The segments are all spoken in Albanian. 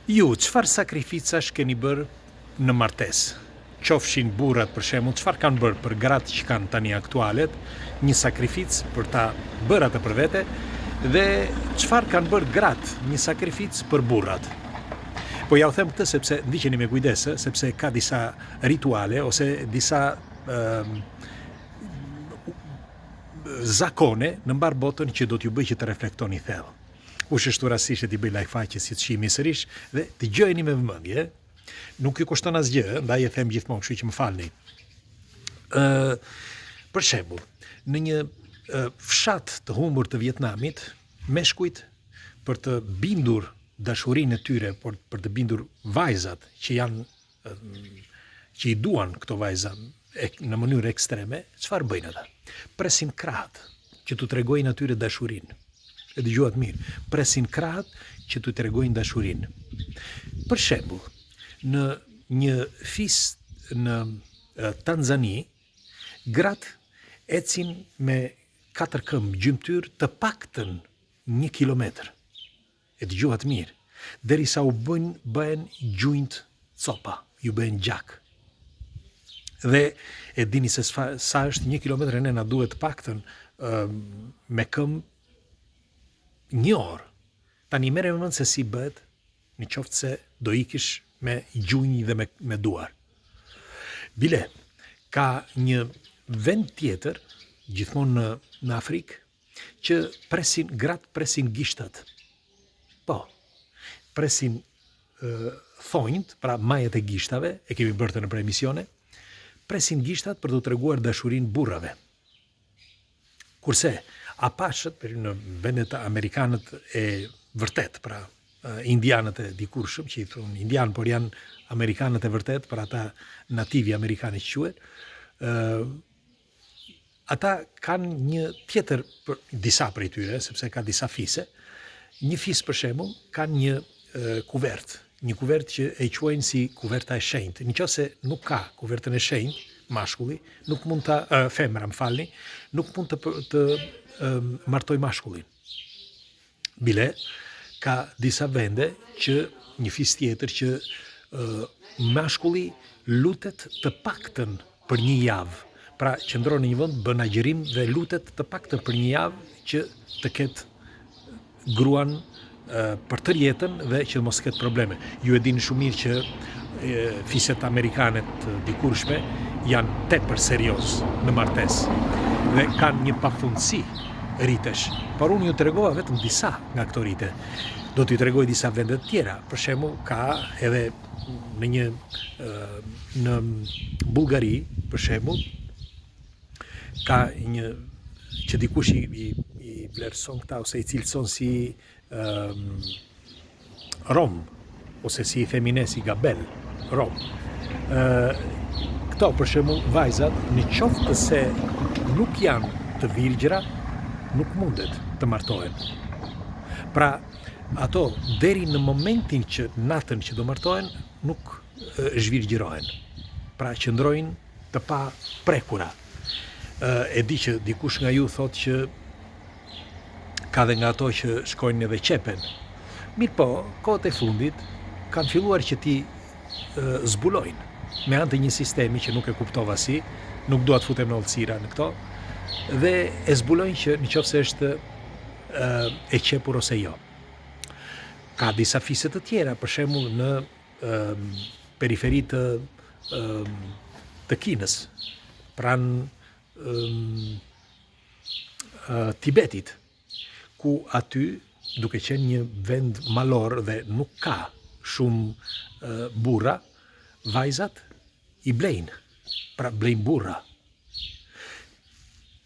Ju, çfarë sakrificash keni bërë në martesë? Qofshin burrat për shembull, çfarë kanë bërë për gratë që kanë tani aktualet, një sakrificë për ta bërë atë për vete dhe çfarë kanë bërë gratë, një sakrificë për burrat. Po ja u them këtë sepse ndiqeni me kujdes, sepse ka disa rituale ose disa ë zakone në mbarë botën që do t'ju bëj që të reflektoni thellë. Kush është rastësisht t'i bëj like faqes që të shihemi sërish dhe dëgjojeni me vëmendje. Nuk ju kushton asgjë, ndaj e them gjithmonë, kështu që më falni. Ë për shembull, në një fshat të humbur të Vietnamit, meshkujt për të bindur dashurinë e tyre, por për të bindur vajzat që janë që i duan këto vajza e, në mënyrë ekstreme, çfarë bëjnë ata? Presin krahët që t'u tregojnë atyre dashurinë. E dëgjuat mirë, presin krahët që t'u tregojnë dashurinë. Për shembull, në një fis në Tanzani, gratë ecin me katër këmbë gjymtyrë të paktën një kilometër. E dëgjuat mirë, derisa u bëjnë bëhen gjunjtë copa, ju bëhen gjak. Dhe e dini se sa, sa është një kilometër e ne na duhet të paktën me këmbë një orë. Tani merre me mend se si bëhet në qoftë se do ikish me gjunjë dhe me, me duar. Bile, ka një vend tjetër, gjithmonë në, në Afrikë, që presin, gratë presin gishtat. Po, presin thonjtë, pra majat e gishtave, e kemi bërë të nëpër emisione, presin gishtat për të treguar dashurinë burrave. Kurse, apashët, për në vendet amerikanët e vërtetë, pra indianët e dikurshëm, që i thonë indianë, por janë amerikanët e vërtetë, për ata nativi amerikanë që quhen, Ata kanë një tjetër, për, disa prej tyre, sepse ka disa fise, një fis për shembull kanë një kuvertë, një kuvertë që e quajnë si kuverta e shenjtë. Në qoftë se nuk ka kuvertën e shenjtë, mashkulli, nuk mund ta, femra, më falni, nuk mund të, të, të martojë mashkullin. Bile, ka disa vende që një fis tjetër që mashkulli lutet të paktën për një javë. Pra qëndron në një vend, bën agjërim dhe lutet të paktën për një javë që të ketë gruan për tërë jetën dhe që mos ketë probleme. Ju e dini shumë mirë që fiset amerikane të dikurshme janë tepër serioz në martesë dhe kanë një pafundësi ritesh. Por unë ju tregova vetëm disa nga këto rite. Do t'ju tregoj disa vende të tjera. Për shembull, ka edhe në një në Bullgari, për shembull, ka një që dikush i, i, i vlerëson këta ose i cilëson si um, rom, ose si i themi ne si gabel, rom. Ë këto për shembull vajzat në qoftë se nuk janë të virgjra, nuk mundet të martohen. Pra, ato deri në momentin që natën që do martohen, nuk zhvirgjërohen. Pra, qëndrojnë të paprekura. E di që dikush nga ju thotë që ka dhe nga ato që shkojnë edhe qepen. Mirëpo, kohët e fundit kanë filluar që t'i zbulojnë me anë të një sistemi që nuk e kuptova si, nuk dua të futem në hollësira në këto, dhe e zbulojnë që në qoftë se është e qepur ose jo. Ka disa fise të tjera, për shembull në periferi të të Kinës, pranë Tibetit, ku aty duke qenë një vend malor dhe nuk ka shumë burra, vajzat i blejnë, pra blejnë burra.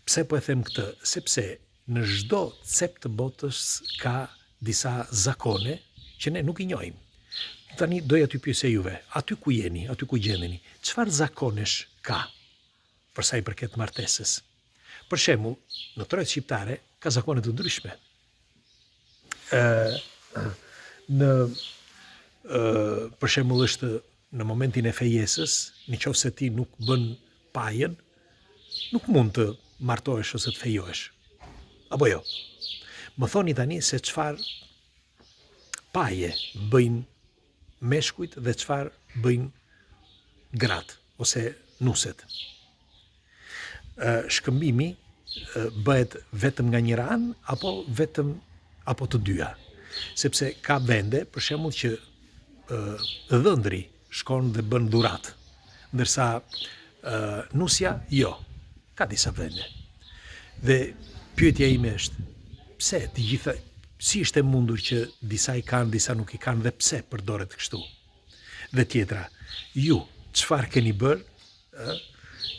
Pse po e them këtë? Sepse në çdo cep të botës ka disa zakone që ne nuk i njohim. Tani doja t'ju pyesja juve, aty ku jeni, aty ku gjendeni, çfarë zakonesh ka për sa i përket martesës? Për shembull, në trojet shqiptare ka zakone të ndryshme. Ë në ë për shembull është në momentin e fejesës, në qoftë se ti nuk bën pajën, nuk mund të martohesh ose të fejohesh. Apo jo? Më thoni tani se çfarë paje bëjnë. meshkujt dhe çfarë bëjnë gratë ose nuset. Shkëmbimi bëhet vetëm nga njëra anë apo vetëm apo të dyja. Sepse ka vende, për shembull që dhëndri shkon dhe bën dhuratë, ndërsa nusja jo. Ka disa vende. Dhe pyetja ime është, pse të gjitha si është e mundur që disa i kanë, disa nuk i kanë dhe pse përdoret kështu? Dhe tjetra, ju çfarë keni bërë, ë,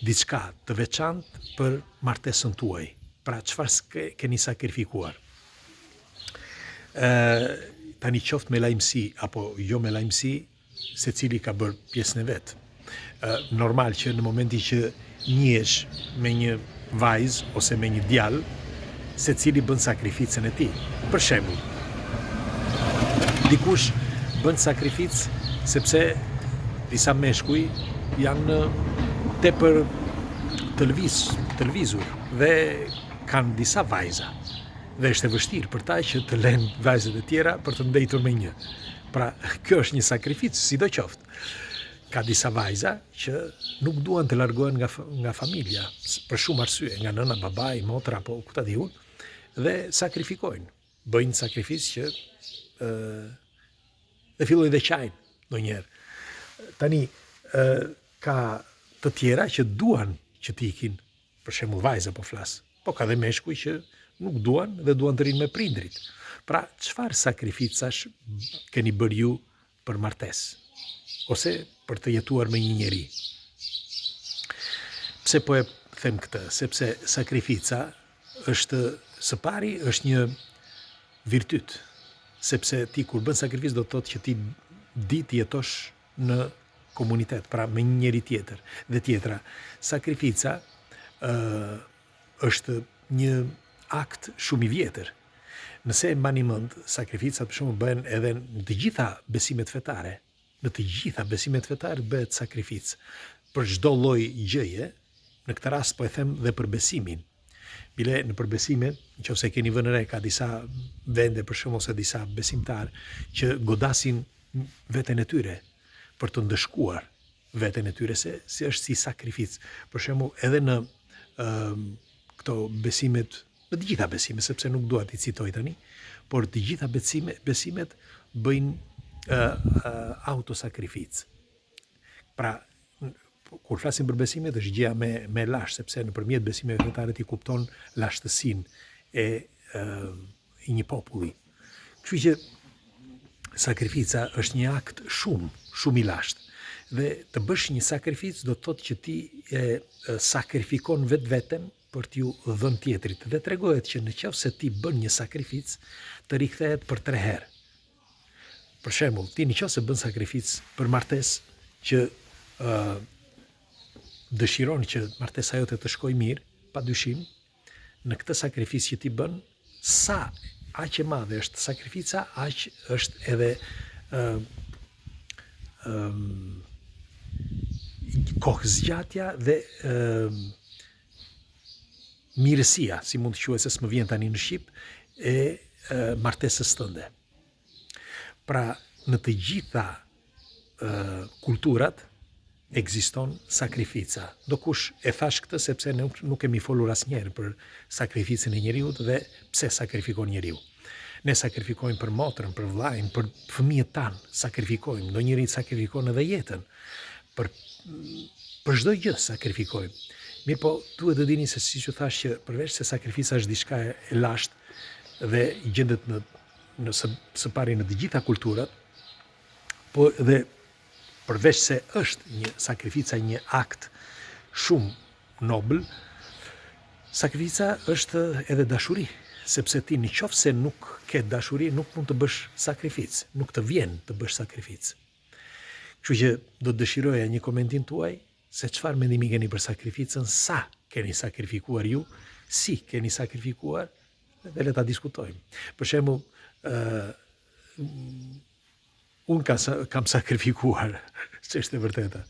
diçka të veçantë për martesën tuaj? Pra çfarë keni sakrifikuar? Ë tani qoftë me lajmësi apo jo me lajmësi, secili ka bërë pjesën e vet. Ë normal që në momentin që njihesh me një vajzë ose me një djalë, secili bën sakrificën e tij. Për shembull, dikush bën sakrificë sepse disa meshkuj janë tepër të lëviz, të lëvizur dhe kanë disa vajza dhe është e vështirë për ta që të lënë vajzat e tjera për të ndejtur me një. Pra, kjo është një sakrificë, sidoqoftë. Ka disa vajza që nuk duan të largohen nga nga familja për shumë arsye, nga nëna, babai, motra apo ku ta di unë, dhe sakrifikojnë. Bëjnë sakrificë që ë dhe fillojnë dhe qajnë ndonjëherë. Tani ë ka të tjera që duan që të ikin, për shembull vajza po flas, po ka dhe meshkuj që nuk duan dhe duan të rrinë me prindrit. Pra, çfarë sakrificash keni bërë ju për martesë ose për të jetuar me një njeri. Pse po e them këtë? Sepse sakrifica është së pari është një virtyt, sepse ti kur bën sakrificë do të thotë që ti di të jetosh në komunitet, pra me një njeri tjetër. Dhe tjetra, sakrifica ë është një akt shumë i vjetër. Nëse e mbani mend, sakrificat për shembull bëhen edhe në të gjitha besimet fetare. Në të gjitha besimet fetare bëhet sakrificë për çdo lloj gjëje, në këtë rast po e them dhe për besimin. Bile nëpër besime, në qoftë se keni vënë re, ka disa vende për shembull ose disa besimtarë që godasin veten e tyre për të ndëshkuar veten e tyre se si është si sakrificë. Për shembull, edhe në ë këto besimet, në të gjitha besimet, sepse nuk dua t'i citoj tani, por të gjitha besime, besimet bëjnë ë autosakrificë. Pra, kur flasim për besimet është gjëja më më e lashtë, sepse nëpërmjet besimeve fetare ti kupton lashtësinë e ë i një populli. Kështu që sakrifica është një akt shumë, shumë i lashtë. Dhe të bësh një sakrificë do të thotë që ti e, e sakrifikon vetveten për t'iu dhënë tjetrit. Dhe tregohet që në qoftë se ti bën një sakrificë, të rikthehet për tre herë. Për shembull, ti në qoftë se bën sakrificë për martesë që ë dëshiron që martesa jote të shkojë mirë, pa dyshim, në këtë sakrificë që ti bën, sa aq e madhe është sakrifica, aq është edhe ë ë kohëzgjatja dhe ë mirësia, si mund të quhet se s'më vjen tani në shqip, e, e martesës tënde. Pra, në të gjitha kulturat ekziston sakrifica. Ndokush e thashë këtë sepse nuk, nuk kemi folur asnjëherë për sakrificën e njeriut dhe pse sakrifikon njeriu. Ne sakrifikojmë për motrën, për vllain, për fëmijët tanë, sakrifikojmë, ndonjëri sakrifikon edhe jetën. Për për çdo gjë sakrifikojmë. Mirëpo, duhet të dini se siç ju thashë që përveç se sakrifica është diçka e lashtë dhe gjendet në në së, së pari në të gjitha kulturat, po dhe përveç se është një sakrifica një akt shumë nobël, sakrifica është edhe dashuri, sepse ti në qoftë se nuk ke dashuri, nuk mund të bësh sakrificë, nuk të vjen të bësh sakrificë. Kështu që do të dëshiroja një komentin tuaj se çfarë mendimi keni për sakrificën, sa keni sakrifikuar ju, si keni sakrifikuar dhe le ta diskutojmë. Për shembull, ë unë ka, kam sakrifikuar, që është e vërteta,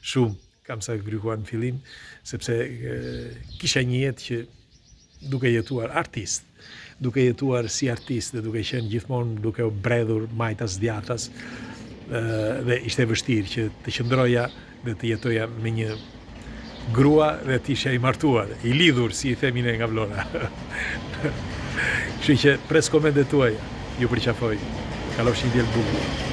shumë kam sakrifikuar në fillim, sepse e, kisha një jetë që duke jetuar artist, duke jetuar si artist dhe duke qenë gjithmonë duke u bredhur majtas djathtas, Dhe ishte e vështirë që të qëndroja dhe të jetoja me një grua dhe të isha i martuar, i lidhur, si i themi ne nga Vlora. Kështu që pres komentet tuaja, ju përqafoj. Kalofshi një diell të bukur.